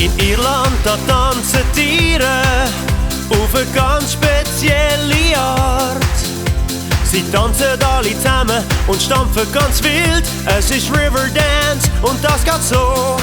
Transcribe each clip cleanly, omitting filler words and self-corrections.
In Irland, da tanzen Tiere auf eine ganz spezielle Art. Sie tanzen alle zusammen und stampfen ganz wild. Es ist Riverdance und das geht so.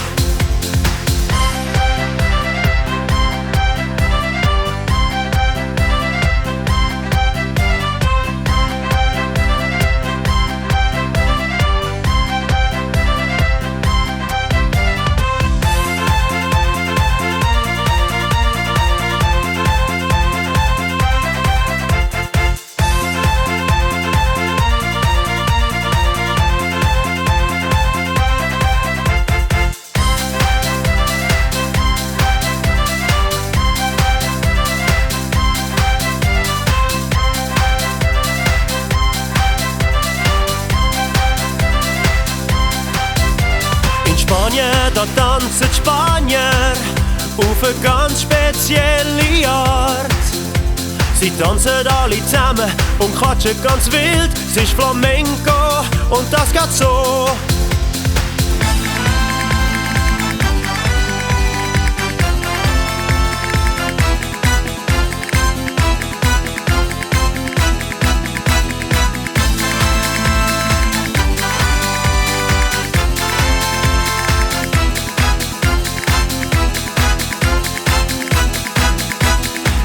Da tanzen die Spanier auf eine ganz spezielle Art. Sie tanzen alle zusammen und klatschen ganz wild. Es ist Flamenco und das geht so.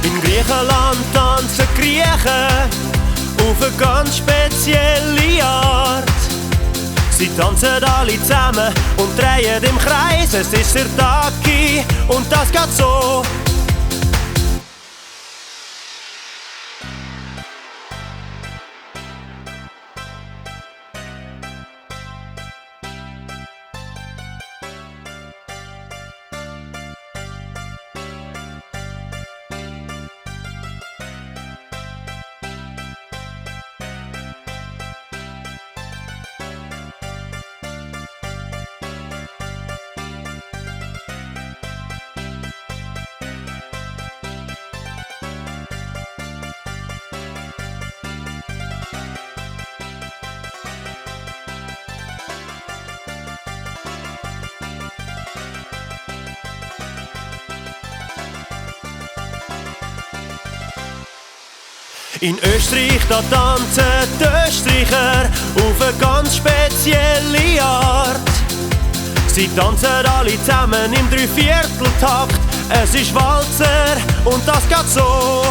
In Griechenland tanzen Griechen auf eine ganz spezielle Art. Sie tanzen alle zusammen und drehen im Kreis. Es ist Sirtaki und das geht so. In Österreich, da tanzen die Österreicher auf eine ganz spezielle Art. Sie tanzen alle zusammen im Dreivierteltakt. Es ist Walzer und das geht so.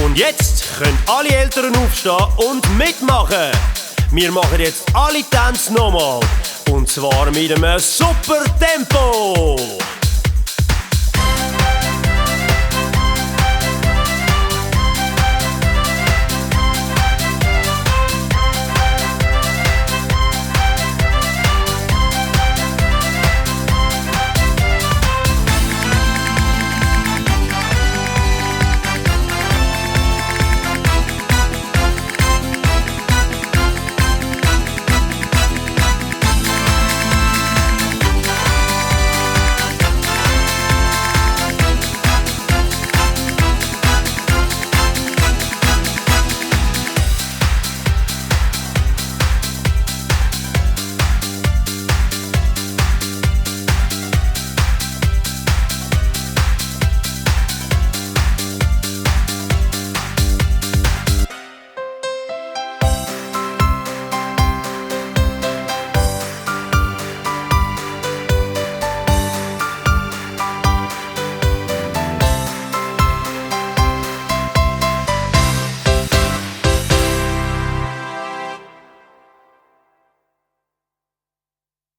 Und jetzt können alle Eltern aufstehen und mitmachen. Wir machen jetzt alle Tänze nochmal. Und zwar mit einem super Tempo.